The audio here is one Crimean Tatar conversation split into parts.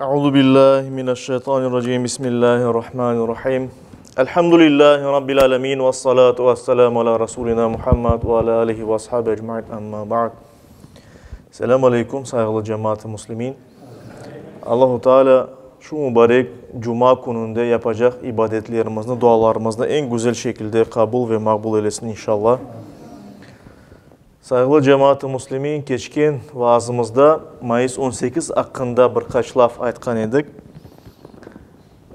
Euzu billahi mineşşeytanirracim. Bismillahirrahmanirrahim. Elhamdülillahi rabbil alamin ve salatu vesselamu ala rasulina Muhammed ve ala alihi ve ashabi ecmaîn. Amma ba'd. Selam aleykum sayğılı cemaat-ı muslimin. Allahu Teala şu mübarek cuma kününde yapacaq ibadetlerimizni, dualarımıznı eñ güzel şekilde qabul ve maqbul eylesin inşallah. Sayğılı cemaat-ı müslimin, keçken vaazımızda mayıs 18 aqqında bir qaç laf aytqan edik.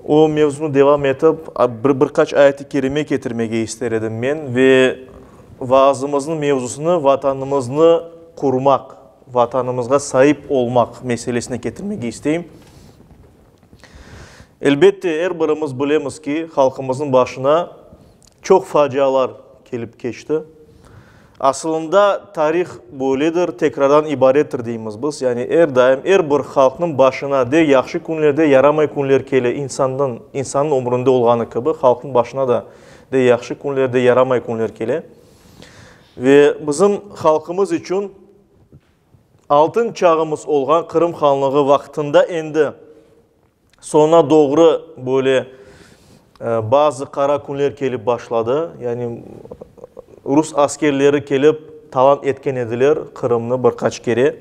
O mevzunı devam etip, bir bir qaç ayet-i kerime ketirmege ister edim men ve vaazımıznıñ mevzusını Vatanımıznı qurmaq, Vatanımızğa saip olmaq meselesine ketirmege isteyim. Elbette, er birimiz bilemiz ki, halqımıznıñ başına çoq facialar kelip keçti. Asılında, tarih böyledir, tekrardan ibarettir deymiz biz. Yani er daim, er bir halqnıñ başına de yahşı künler, de yaramay künler kele. İnsannıñ, insannıñ ömründe olğanı kibi, halqnıñ başına da de yahşı künler, de yaramay künler kele. Ve bizim halqımız içün Altın çağımız olğan Qırım Hanlığı vaqtında endi soñuna doğru böyle bazı qara künler kelip başladı. Yani rus askerleri kelip talan etken ediler Qırımnı bir qaç kere,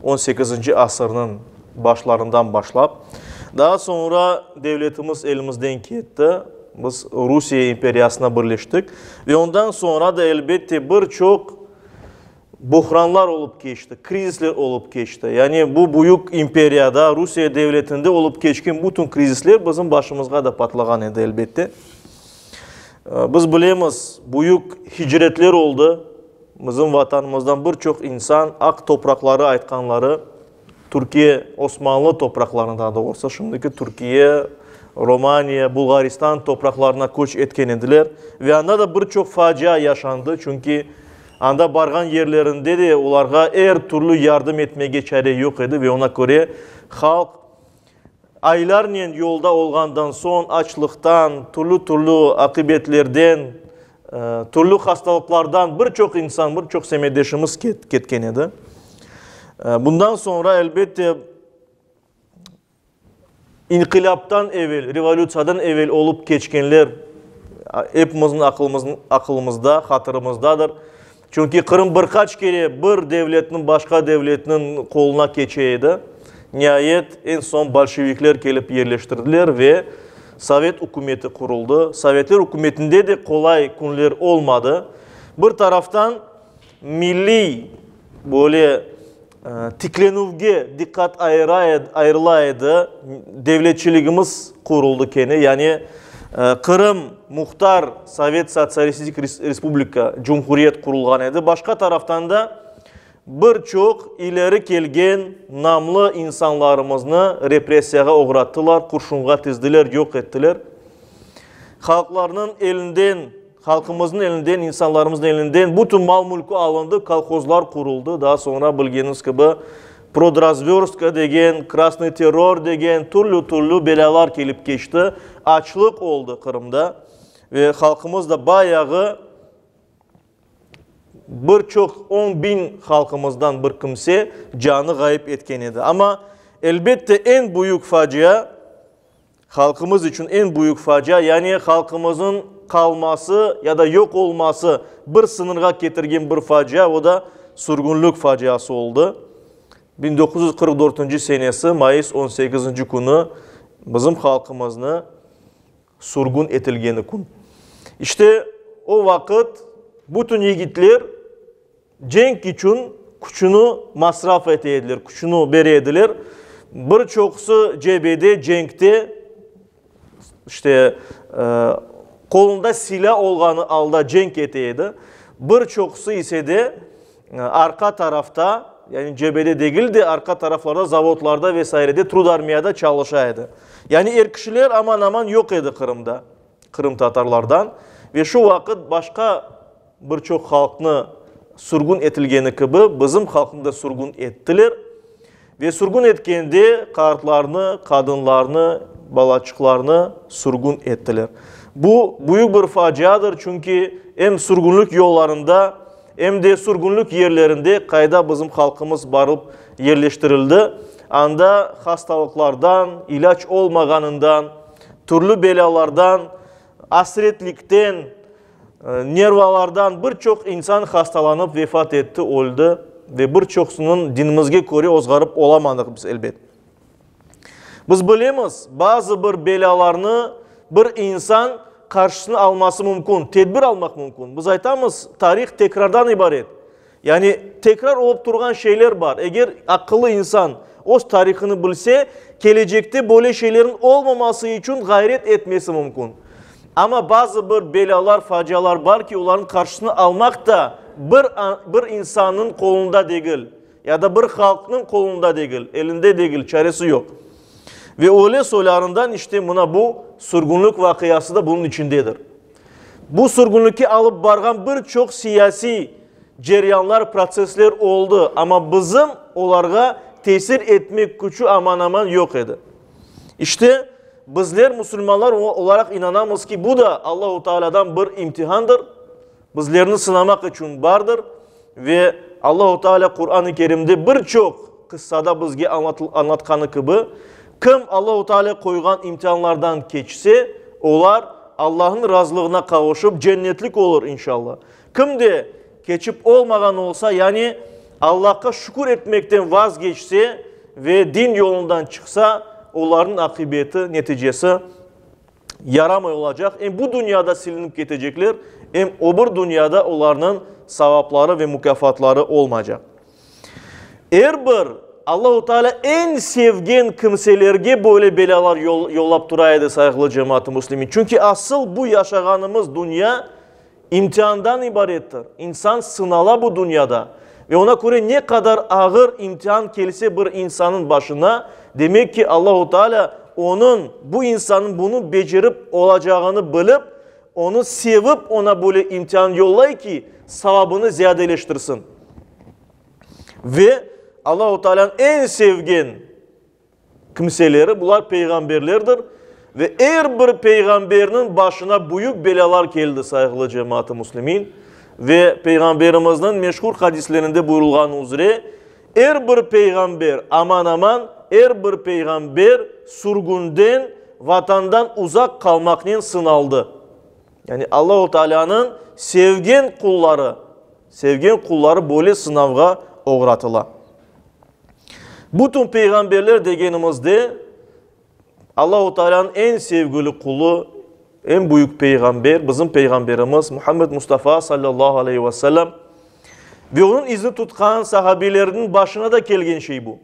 on sekizinci asırnıñ başlarından başlap. Daa soñra devletimiz elimizden ketti, biz Rusiye imperiyasına birleştik ve ondan soñra da elbette bir çoq Buhranlar olıp keçti, krizisler olıp keçti. Yani bu büyük imperiyada, Rusiye devletinde olıp keçken bütün krizisler bizim başımızğa da patlağan edi, elbette. Biz bilemiz, büyük hicretler oldı. Bizim vatanımızdan bir çoq insan aq topraqları aytqanları, Türkiye, Osmanlı topraqlarına, daa doğrusı, şimdiki Türkiye, Romaniya, Bulğaristan topraqlarına köç etken ediler. Ve anda da bir çoq facia yaşandı, çünki anda barğan yerlerinde de olarğa er türlü yardım etmege çare yoq edi ve ona köre halq aylarnen yolda olğandan soñ açlıqtan, türlü-türlü aqibetlerden, türlü hastalıqlardan bir çoq insan, bir çoq semetdeşimiz ketken edi. Bundan soñra, elbette, inqilâptan evel, revolütsiyadan evel olıp keçkenler epimizniñ aqılımızda, hatırımızdadır. Çünki Qırım bir qaç kere bir devletniñ başqa devletniñ qoluna keçe edi. Niayet, eñ soñ bolşevikler kelip yerleştirdiler ve Sovet ükümeti quruldı. Sovetler ükümetinde de qolay künler olmadı. Bir taraftan milliy böyle tiklenüvge diqqat ayırıla edi, devletçiligimiz quruldı kene, yani Qırım Muhtar Sovet Sotsialistik Respublika, Cumhuriyet qurulğan edi. Başqa taraftan da bir çoq ileri kelgen namlı insanlarımıznı repressiyağa oğrattılar, qurşunğa tizdiler, yoq ettiler. Halqlarnıñ elinden Halqımıznıñ elinden, insanlarımıznıñ elinden bütün mal-mülkü alındı, kolhozlar quruldı, daa soñra, bilgeniñiz kibi, prodrazvörstka degen, krasnıy terror degen türlü-türlü belâlar kelip keçti, açlıq oldı Qırımda ve halqımız da bayağı, bir çoq on biñ halqımızdan bir kimse canı ğayıp etken edi. Amma, elbette, eñ büyük facia, Halqımız içün eñ büyük facia, yani halqımıznıñ qalması ya da yoq olması bir sıñırğa ketirgen bir facia, o da sürgünlik faciası oldı. 1944 senesi mayıs 18 künü bizim halqımıznı sürgün etilgeni kün. İşte, o vaqıt bütün yigitler Cenk içün küçüni masraf ete ediler, küçüni bere ediler. Bir çoqusı cebede, cenkte, işte, qolunda silâ olğanı alda cenk ete edi. Bir çoqusı ise de arqa tarafta, yani cebede degil de, arqa taraflarda, zavodlarda ve sairede, trudarmiyada çalışa edi. Yani er kişiler aman-aman yoq edi Qırımda, qırımtatarlardan. Ve şu vaqıt başqa Bir çoq halqnı sürgün etilgeni kibi, bizim halqnı da sürgün ettiler. Ve sürgün etkende qartlarnı, qadınlarnı, balaçıqlarnı sürgün ettiler. Bu, büyük bir faciadır, çünki em sürgünlik yollarında, em de sürgünlik yerlerinde, qayda bizim halqımız barıp yerleştirildi. Anda hastalıqlardan, ilâc olmağanından, türlü belâlardan, asretlikten, nervalardan bir çoq insan hastalanıp vefat etti, öldi ve bir çoqsunıñ dinimizge köre ozğarıp olamadıq biz, elbet. Biz bilemiz, bazı bir belâlarnı bir insan qarşısını alması mümkün, tedbir almaq mümkün. Biz aytamız, tarih tekrardan ibaret. Yani tekrar olıp turğan şeyler bar. Eger aqıllı insan öz tarihını bilse, kelecekte böyle şeylerniñ olmaması içün ğayret etmesi mümkün. Amma bazı bir belâlar, facialar bar ki, olarnıñ qarşısını almaq da bir bir insannıñ qolunda degil, ya da bir halqnıñ qolunda degil, elinde degil, çaresi yoq. Ve öyle soylarından işte mına bu sürgünlik vaqiası da bunıñ içindedir. Bu sürgünlikke alıp barğan bir çoq siyasiy ceryanlar, protsessler oldı, amma bizim olarğa tesir etmek küçü aman-aman yoq edi. İşte, bizler musulmanlar olaraq inanamız ki, bu da Allahu Tealâdan bir imtihandır, bizlerni sınamaq içün bardır ve Allahu Tealâ Quran-ı Kerimde bir çoq qıssada bizge añlatqanı kibi, kim Allahu Tealâ qoyğan imtianlardan keçse, olar Allahnıñ razılığına qavuşıp cennetlik olur, inşallah. Kim de keçip olmağan olsa, yani Allahqa şükür etmekten vazgeçse ve din yolundan çıqsa, olarnıñ aqibeti, neticesi yaramay olacaq, em bu dünyada silinip ketecekler, em o bir dünyada olarnıñ savapları ve mukâfatları olmaycaq. Er bir Allahu Teala eñ sevgen kimselerge böyle belâlar yollap tura edi, sayğılı cemaat-ı müslimin. Çünki asıl bu yaşağanımız dünya imtiandan ibarettir. İnsan sınala bu dünyada ve oña köre ne qadar ağır imtian kelse bir insanıñ başına, demek ki Allahu Teala onıñ, bu insanıñ bunı becerip olacağını bilip, onı sevip oña böyle imtian yollay ki, savabını ziyadeleştirsin. Ve Allahu Teala'nıñ eñ sevgen kimseleri, bular peyğamberlerdir. Ve er bir peyğamberniñ başına büyük belâlar keldi, sayğılı cemaat-ı müslimin. Ve Peyğamberimizniñ meşhur hadislerinde buyurılğanı üzre, er bir peyğamber, aman-aman er bir peyğamber sürgünden, vatandan uzaq qalmaqnen sınaldı. Yani Allahu Teala'nıñ sevgen qulları, sevgen qulları böyle sınavğa oğratıla. Bütün peyğamberler degenimizde, Allahu Teala'nıñ eñ sevgili qulu, eñ büyük peyğamber, bizim peyğamberimiz Muhammed Mustafa sallallahu aleyhi ve sellem ve onıñ izini tutqan sahabelerniñ başına da kelgen şey bu.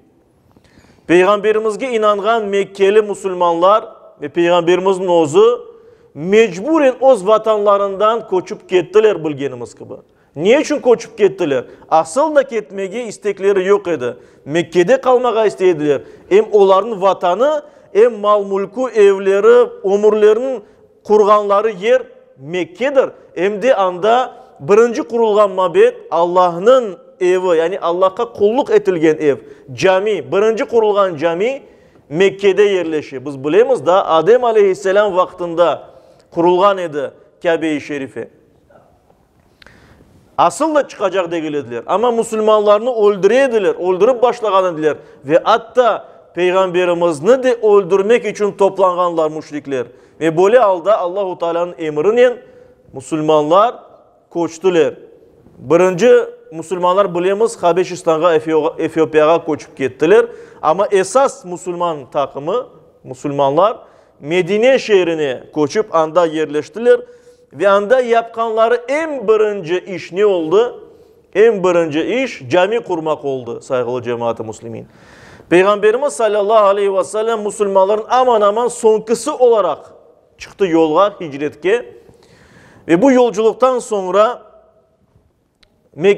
Peyğamberimizge inanğan Mekkeli musulmanlar ve Peyğamberimizniñ özü mecburen öz vatanlarından köçüp kettiler, bilgenimiz kibi. Ne içün köçüp kettiler? Asıl da ketmege istekleri yoq edi. Mekkede qalmağa istey ediler. Em olarnıñ vatanı, em mal-mülkü, evleri, ömürleriniñ qurğanları yer Mekkedir. Em de anda birinci qurulğan mabed, Allahnıñ evi, yani Allahqa qulluq etilgen ev, cami, birinci qurulğan cami Mekkede yerleşe. Biz bilemiz, daa Adem aleyhisselâm vaqtında qurulğan edi Kâbe-i Şerife. Asıl da çıqacaq degil ediler, amma musulmanlarnı öldüre ediler, öldürip başlağan ediler ve atta Peyğamberimizni de öldürmek içün toplanğanlar müşrikler. Ve böyle alda Allahu Teala'nıñ emrinen musulmanlar köçtüler. Birinci musulmanlar bilemiz Habeşistanğa, Efiopiyağa köçip kettiler, amma esas musulman taqımı, musulmanlar Medine şeerine köçip anda yerleştiler. Ve anda yapqanları eñ birinci iş ne oldı? Eñ birinci iş cami qurmaq oldı, sayğılı cemaat-ı müslimin. Peyğamberimiz salâllahu aleyhi ve sellem musulmanların aman-aman soñkisi olaraq çıqtı yolğa, hicretke. Ve bu yolculıqtan soñra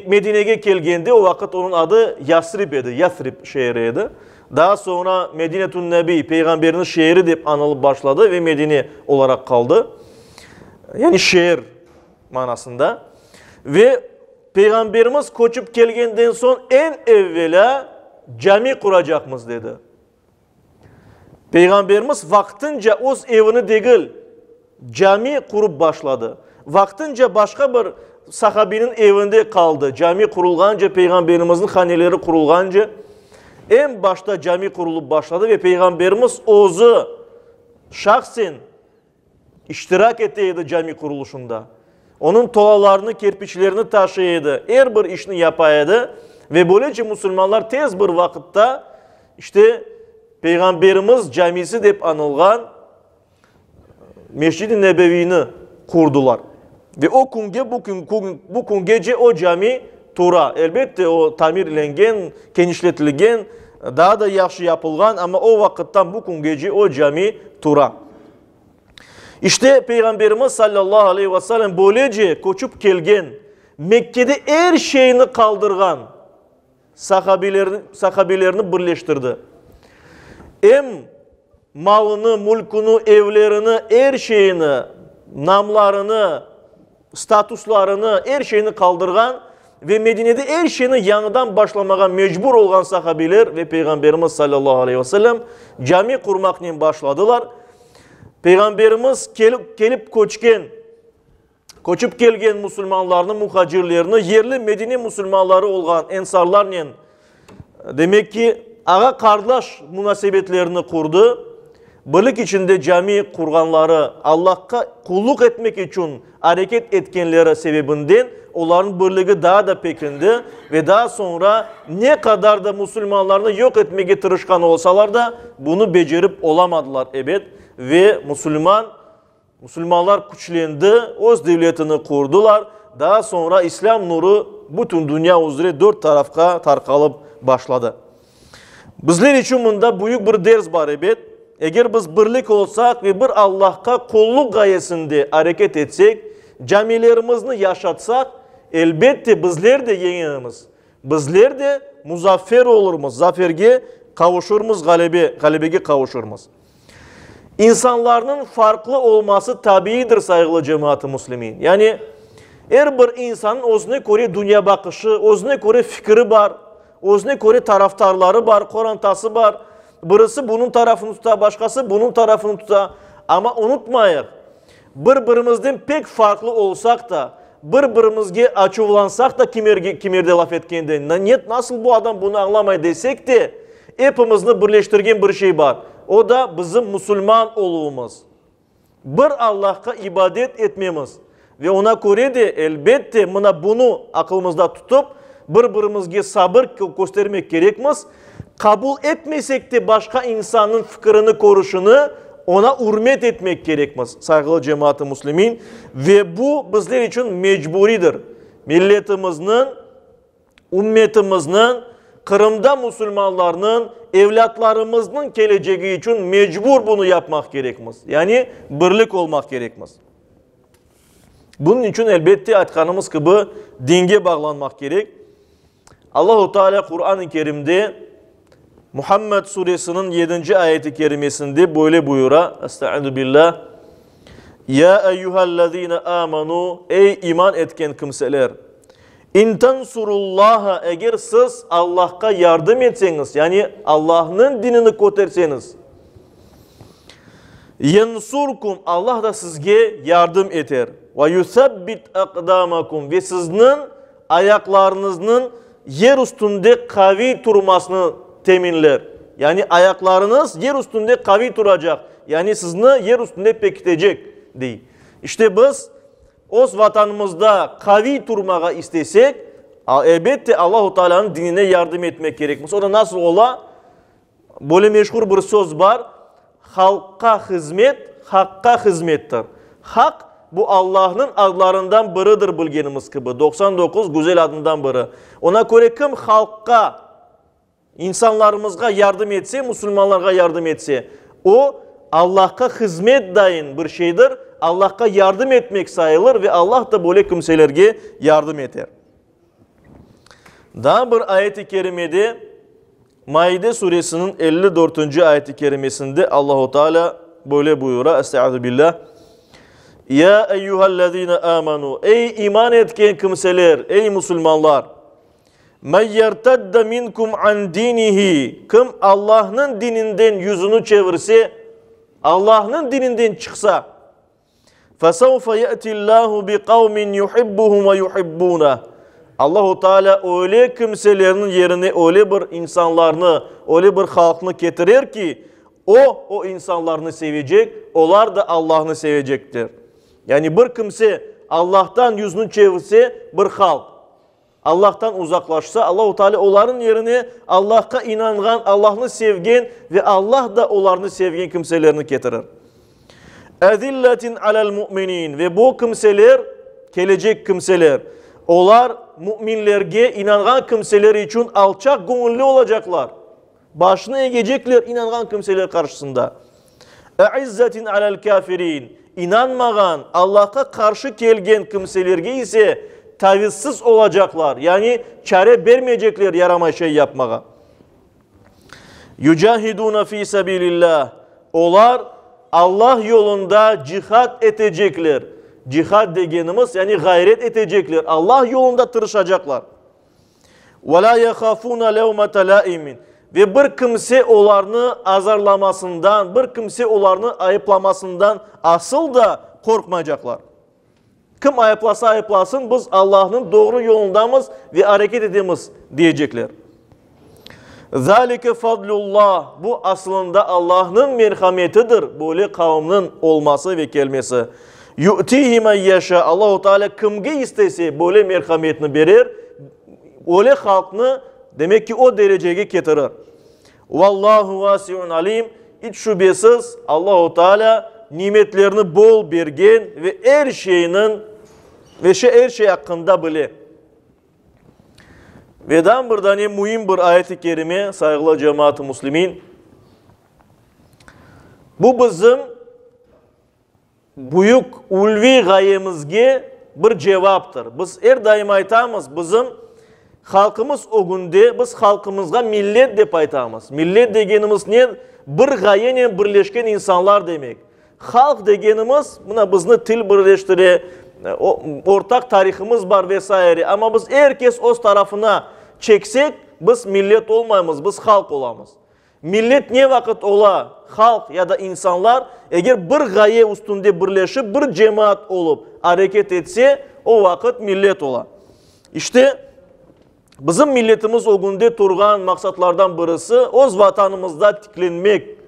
Medinege kelgende, o vaqıt onıñ adı Yasrib edi, Yathrib şeeri edi. Daa soñra Medinetun-Nebi, Peyğamberniñ şeeri dep añılıp başladı ve Medine olaraq qaldı. Yani şeer manasında. Ve Peyğamberimiz köçip kelgenden soñ eñ evvelâ cami quracaqmız dedi. Peyğamberimiz vaqtınca öz evini degil, cami qurıp başladı. Vaqtınca başqa bir sahabiniñ evinde qaldı, cami qurulğance, Peyğamberimizniñ haneleri qurulğance. Eñ başta cami qurulıp başladı ve Peyğamberimiz özü şahsen iştirak ete edi cami qurulışında. Onıñ tolalarını, kerpiçlerini taşıy edi, er bir işni yapa edi ve böylece musulmanlar tez bir vaqıtta, işte, Peyğamberimiz camisi dep añılğan Mescid-i Nebeviyni qurdılar. Ve o künge, bu kün, bu küngece o cami tura. Elbette, o tamirlengen, kenişletilgen, daa da yahşı yapılğan, amma o vaqıttan bu küngece o cami tura. İşte, Peyğamberimiz sallallahu aleyhi ve sellem böylece köçip kelgen, Mekkede er şeyni qaldırğan sahabilerni, sahabilerni birleştirdi. Em malını, mülküni, evlerini, er şeyini, namlarını, statuslarını, er şeyni qaldırğan ve Medinede er şeyni yañıdan başlamağa mecbur olğan sahabiler ve Peyğamberimiz sallallahu aleyhi ve sellem cami qurmaqnen başladılar. Peyğamberimiz kelip, kelip köçken, köçip kelgen musulmanlarnı, muhacirlerni, yerli Medine musulmanları olğan ensarlarnen, demek ki, ağa-qardaş munasebetlerini qurdı. Birlik içinde cami qurğanları, Allahqa qulluq etmek içün areket etkenleri sebebinden olarnıñ birligi daa da pekindi ve daa soñra ne qadar da musulmanlarnı yoq etmege tırışqan olsalar da, bunı becerip olamadılar, ebet, ve musulman Musulmanlar küçlendi, öz devletini qurdılar, daa soñra İslâm nuru bütün dünya üzre dört tarafqa tarqalıp başladı. Bizler içün mında büyük bir ders bar, ebet, eger biz birlik olsaq ve bir Allahqa qulluq ğayesinde areket etsek, camilerimizni yaşatsaq, elbette bizler de yeñermiz, bizler de muzaffer olurmız, zaferge qavuşurmız, ğalebe, ğalebege qavuşurmız. İnsanlarnıñ farqlı olması tabiiydir, sayğılı cemaat-ı müslimin. Yani, er bir insannıñ özüne köre dünyabaqışı, özüne köre fikri bar, özüne köre tarafdarları bar, qorantası bar. Birisi bunıñ tarafını tuta, başqası bunıñ tarafını tuta. Amma unutmayıq, bir-birimizden pek farqlı olsaq da, bir-birimizge açuvlansaq da kimerde laf etkende, ne, nasıl bu adam bunı añlamay desek de, Epimizni birleştirgen bir şey bar, o da bizim musulman oluvımız, bir Allahqa ibadet etmemiz ve oña köre de, elbette, mına bunı aqılımızda tutıp, bir-birimizge sabır köstermek kerekmiz, qabul etmesek te başqa insannıñ fikirini, körüşini, oña ürmet etmek kerekmiz, sayğılı cemaat-ı müslimin, ve bu bizler içün mecburidir, milletimizniñ. Ümmetimizniñ, Qırımda musulmanlarnıñ, evlâtlarımıznıñ kelecegi içün mecbur bunı yapmaq kerekmiz, yani birlik olmaq kerekmiz. Bunıñ içün, elbette, aytqanımız kibi, dinge bağlanmaq kerek. Allahu Teala Quran-ı Kerimde Muhammed suresiniñ yedinci ayeti kerimesinde böyle buyura, Estaizu billah, Ya eyyühellezine amanu, ey iman etken kimseler, İn tensurullaha, eger siz Allahqa yardım etseñiz, yani Allahnıñ dinini köterseñiz, yensurkum, Allah da sizge yardım eter, ve yusabbit aqdamakum, ve sizniñ ayaqlarıñıznıñ yer üstünde qaviy turmasını teminler, yani ayaqlarıñız yer üstünde qaviy turacaq, yani sizni yer üstünde pekitecek, dey. İşte biz Öz Vatanımızda qaviy turmağa istesek, elbette, Allahu Taalânıñ dinine yardım etmek kerekmiz. O da nasıl ola? Böyle meşhur bir söz bar, Halqqa hızmet, Haqqa hızmettir. Haq, bu Allahnıñ adlarından biridir, bilgenimiz kibi, 99 güzel adından biri. Ona köre kim halqqa, İnsanlarımızğa yardım etse, musulmanlarğa yardım etse, o, Allahqa hızmet dayın bir şeydir, Allahqa yardım etmek sayılır ve Allah da böyle kimselerge yardım eter. Daa bir ayet-i kerimede, Maide suresiniñ 54-nci ayet-i kerimesinde Allahu Teala böyle buyura, Estaizu billah, Ya eyyühellezine amanu, ey iman etken kimseler, ey musulmanlar! Men yertedde minkum an dinihi, kim Allahnıñ dininden yüzüni çevirse, Allahnıñ dininden çıqsa, fesevfe ye'tillahu bi qavmin yuhibbuhum ve yuhibbunah. Allahu Teala öyle kimselerniñ yerine öyle bir insanlarnı, öyle bir halqnı ketirer ki, o, o insanlarnı sevecek, olar da Allahnı sevecekler. Yani bir kimse Allahtan yüzüni çevirse, bir halq, Allahtan uzaqlaşsa, Allahu Teala olarnıñ yerine Allahqa inanğan, Allahnı sevgen ve Allah da olarnı sevgen kimselerni ketirir. Ezilletin alel mu'minin ve bu kimseler, kelecek kimseler, olar müminlerge inanğan kimseler içün alçaq göñülli olacaqlar. Başını egecekler inanğan kimseler qarşısında. Eizzetin alel kafirin, inanmağan, Allahqa qarşı kelgen kimselerge ise tavizsiz olacaqlar, yani çare bermeycekler yaramay şey yapmağa. Yucahiduna fi sabilillah, olar Allah yolunda cihad etecekler. Cihad degenimiz, yani ğayret etecekler, Allah yolunda tırışacaqlar. Ve la yehafuna levmete laimin, ve bir kimse olarnı azarlamasından, bir kimse olarnı ayıplamasından asıl da qorqmaycaqlar. Kim ayıplasa ayıplasın, biz Allahnıñ doğru yolundamız ve areket etemiz, diyecekler. Zalike fadlullah, bu aslında Allahnıñ merhametidir, böyle qavmnıñ olması ve kelmesi. Yu'tihi men yeşâ, Allahu Teala kimge istese böyle merhametni berer, öyle halqnı, demek ki, o derecege ketirir. Vallahu vasiun alim, iç şübesiz, Allahu Teala nimetlerni bol bergen ve er şeyniñ, ve er şey aqqında bile. Ve daa bir dane müim bir ayet-i kerime, sayğılı cemaat-ı müslimin. Bu bizim büyük ulviy ğayemizge bir cevaptır. Biz er daim aytamız, bizim halqımız ögünde, biz halqımızğa millet dep aytamız. Millet degenimiz ne? Bir ğayenen birleşken insanlar demek. Halq degenimiz, mına bizni til birleştire, ortaq tarihımız bar ve saire, amma biz er kes öz tarafına çeksek, biz millet olmaymız, biz halq olamız. Millet ne vaqıt ola, halq ya da insanlar, eger bir ğaye üstünde birleşip, bir cemaat olıp areket etse, o vaqıt millet ola. İşte, Bizim milletimiz ögünde turğan maqsatlardan birisi, öz Vatanımızda tiklenmek,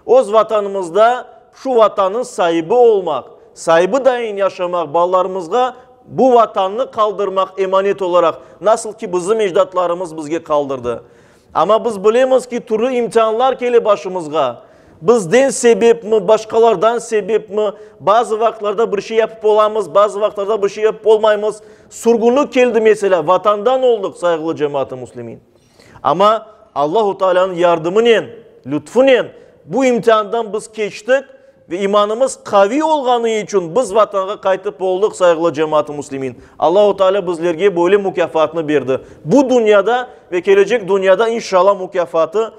öz Vatanımızda şu Vatannıñ saibi olmaq, saibi dayın yaşamaq, balalarımızğa bu Vatannı qaldırmaq emanet olaraq, nasıl ki bizim ecdatlarımız bizge qaldırdı. Amma biz bilemiz ki, türlü imtianlar kele başımızğa. Bizden sebepmi, başqalardan sebepmi, bazı vaqıtlarda bir şey yapıp olamız, bazı vaqıtlarda bir şey yapıp olmaymız. Sürgünlik keldi, meselâ, vatandan oldıq, sayğılı cemaat-ı müslimin. Amma Allahu Taalânıñ yardımınen, lütfünen bu imtiandan biz keçtik ve imanımız qaviy olğanı içün biz vatanğa qaytıp oldıq, sayğılı cemaat-ı müslimin. Allahu Teala bizlerge böyle mukâfatnı berdi. Bu dünyada ve kelecek dünyada inşallah mukâfatı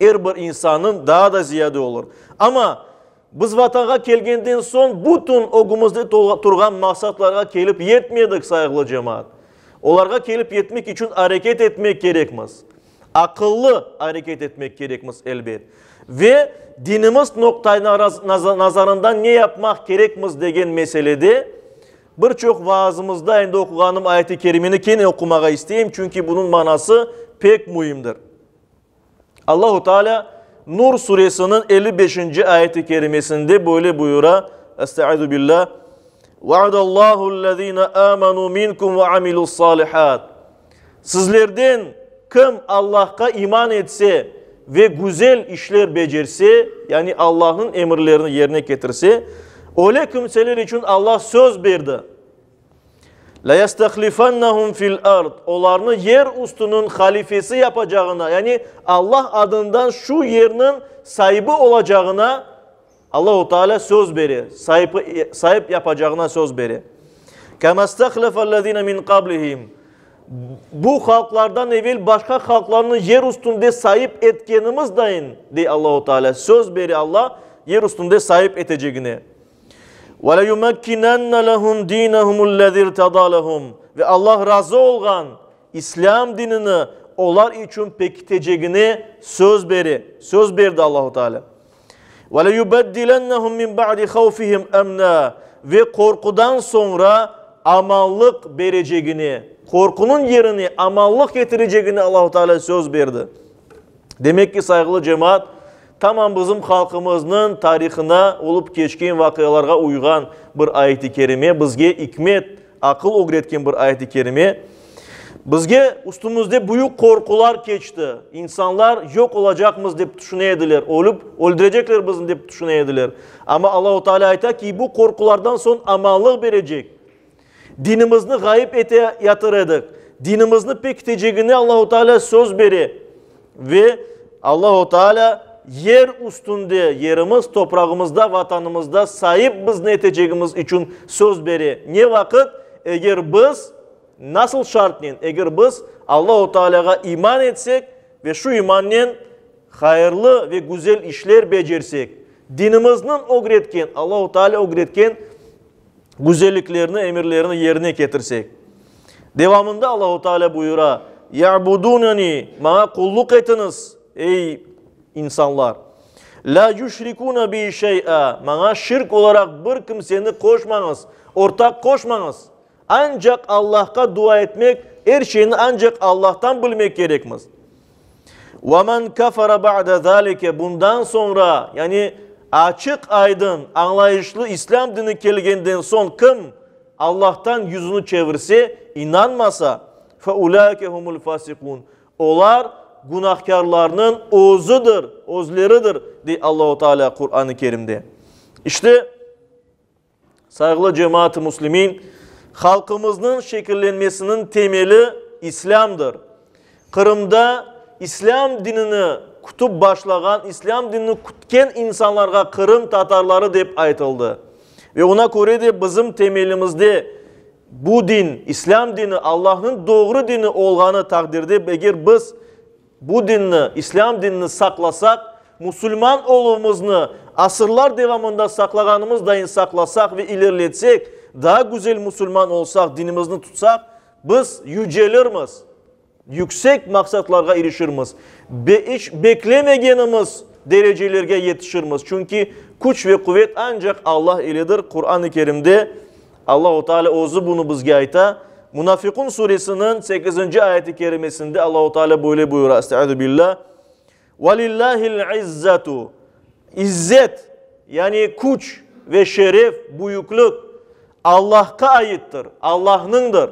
er bir insannıñ daa da ziyade olur. Amma biz Vatanğa kelgenden soñ bütün ögümizde turğan maqsatlarğa kelip yetmedik, sayğılı cemaat. Olarğa kelip yetmek içün areket etmek kerekmiz. Aqıllı areket etmek kerekmiz, elbet. Ve dinimiz noqtai nazarından ne yapmaq kerekmiz degen meselede bir çoq vaazımızda endi oquğanım ayet-i kerimeni kene oqumağa isteyim, çünki bunıñ manası pek müimdir. Allahu Teala Nur suresiniñ 55-nci ayet-i kerimesinde böyle buyura, Estaizu billah, Va'adallahu-llezine amanu minkum ve amilu's-salihat. Sizlerden kim Allahqa iman etse ve güzel işler becerse, yani Allahnıñ emirlerini yerine ketirse, öyle kimseler içün Allah söz berdi, Leyestehlifennehum fil ard, olarnı yer üstüniñ halifesi yapacağına, yani Allah adından şu yerniñ saibi olacağına Allahu Teala söz bere, saip yapacağına söz bere. Kema stehlefellezine min qablihim, bu halqlardan evel başqa halqlarnı yer üstünde saip etkenimiz dayın, dey Allahu Teala, söz bere Allah yer üstünde saip etecegine. Ve leyumekkinenne lehum dinehumullezî irtedâ lehum, ve Allah razı olğan İslâm dinini olar içün pekitecegine söz bere, söz berdi Allahu Teala. Ve leyubeddilennehum min ba'di havfihim emna, ve qorqudan soñra. Amanlıq berecegine, qorqunıñ yerine amanlıq ketirecegine Allahu Teala söz berdi. Demek ki, sayğılı cemaat, tamam bizim halqımıznıñ tarihına olıp keçken vaqialarğa uyğan bir ayet-i kerime, bizge ikmet, aqıl ögretken bir ayet-i kerime. Bizge üstümizde büyük qorqular keçti. İnsanlar yoq olacaqmız dep tüşüne ediler, ölüp, öldürecekler bizni dep tüşüne ediler. Amma Allahu Teala ayta ki, bu qorqulardan soñ amanlıq berecek. Dinimizni ğayıp ete yatır edik. Dinimizni pekitecegine Allahu Teala söz bere. Ve Allahu Teala yer üstünde, yerimiz, toprağımızda, vatanımızda saip bizni etecegimiz içün söz bere. Ne vaqıt? Eger biz, nasıl şartnen? Eger biz Allahu Tealağa iman etsek ve şu imannen hayırlı ve güzel işler becersek, dinimizniñ ögretken, Allahu Teala ögretken güzelliklerni, emirlerini yerine ketirsek. Devamında Allahu Teala buyura, Ya'buduneni, maña qulluq etiñiz, ey insanlar. La yüşrikuna bi şey'a, maña şirk olaraq bir kimseni qoşmañız, ortaq qoşmañız. Ancaq Allahqa dua etmek, er şeyni ancaq Allahtan bilmek kerekmiz. Ve men kefere ba'de zalike, bundan soñra, yani açıq-aydın, añlayışlı İslâm dini kelgenden soñ kim Allahtan yüzüni çevirse, inanmasa, fe ulaike humul fasiqun, olar günahkârlarnıñ özüdir, özleridir, dey Allahu Teala Quran-ı Kerimde. İşte, Sayğılı cemaat-ı müslimin, halqımıznıñ şekillenmesiniñ temeli İslâmdır. Qırımda İslâm dinini kütüp başlağan, İslâm dinini kütken insanlarğa Qırım tatarları dep aytıldı. Ve ona köre de bizim temelimizde bu din, İslâm dini, Allahnıñ doğru dini olğanı taqdirde eger biz Bu dinni, İslâm dinini saqlasaq, musulman oluvımıznı asırlar devamında saqlağanımız dayın saqlasaq ve ilerletsek, daa güzel musulman olsaq, dinimizni tutsaq, biz yücelirmiz, yüksek maqsatlarğa irişirmiz, iç beklemegenimiz derecelerge yetişirmiz. Çünki küç ve quvet ancaq Allah iledir. Quran-ı Kerimde Allahu Teala özü bunı bizge ayta. Munafiqun suresiniñ sekizinci ayeti kerimesinde Allahu Teala böyle buyura, Estaizu billah, Velillahil izzatu, İzzet, yani küç ve şeref, büyüklük Allahqa aittir, Allahnıñdır.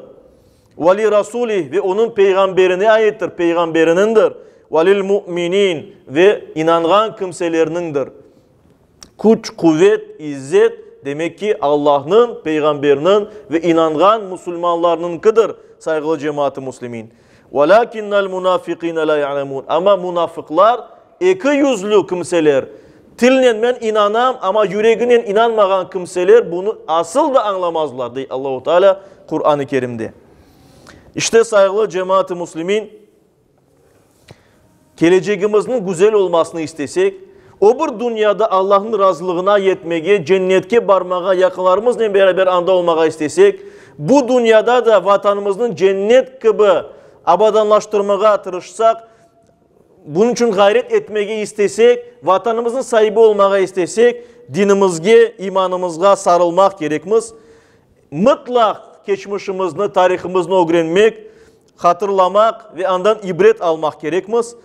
Ve li rasulih, ve Onıñ peyğamberine aittir, peyğamberiniñdir. Ve lil mu'minin, ve inanğan kimselerniñdir. Küç, quvet, izzet, demek ki, Allahnıñ, Peyğamberniñ ve inanğan musulmanlarnıñkidir, sayğılı cemaat-ı muslimin. Velâkinnel munafiqîne lâ ya'lemûn. Amma munafıqlar, ekiyüzlü kimseler, tilnen men inanam, amma yüreginen inanmağan kimseler bunı asıl da añlamazlar, dey Allahu Teala Quran-ı Kerimde. İşte, sayğılı cemaat-ı muslimin, Kelecegimizniñ güzel olmasını istesek, o bir dünyada Allahnıñ razılığına yetmege, cennetke barmağa, yaqınlarımıznen beraber anda olmağa istesek, bu dünyada da Vatanımıznıñ cennet kibi abadanlaştırmağa tırışsaq, bunıñ içün ğayret etmege istesek, Vatanımıznıñ saibi olmağa istesek, dinimizge, imanımızğa sarılmaq kerekmiz. Mıtlaq keçmişimizni, tarihımıznı ögrenmek, hatırlamaq ve andan ibret almaq kerekmiz.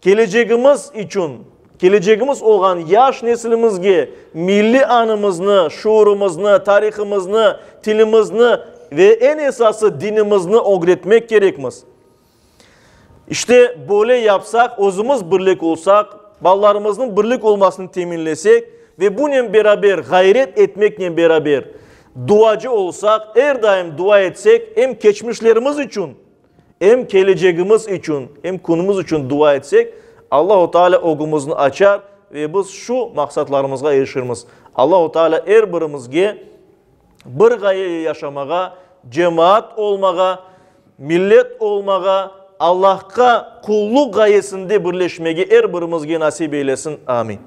Kelecegimiz içün, kelecegimiz olğan yaş nesilimizge milliy añımıznı, şuurımıznı, tarihımıznı, tilimizni ve eñ esası dinimizni ögretmek kerekmiz. İşte, böyle yapsaq, özümiz birlik olsaq, balalarımıznıñ birlik olmasını teminlesek ve bunen beraber ğayret etmeknen beraber duacı olsaq, er daim dua etsek, em keçmişlerimiz içün, em kelecegimiz içün, em künümiz içün dua etsek, Allahu Teala ögümizni açar ve biz şu maqsatlarımızğa irişirmiz. Allahu Teala er birimizge bir ğaye yaşamağa, cemaat olmağa, millet olmağa, Allahqa qulluq ğayesinde birleşmege er birimizge nasip eylesin. Amin.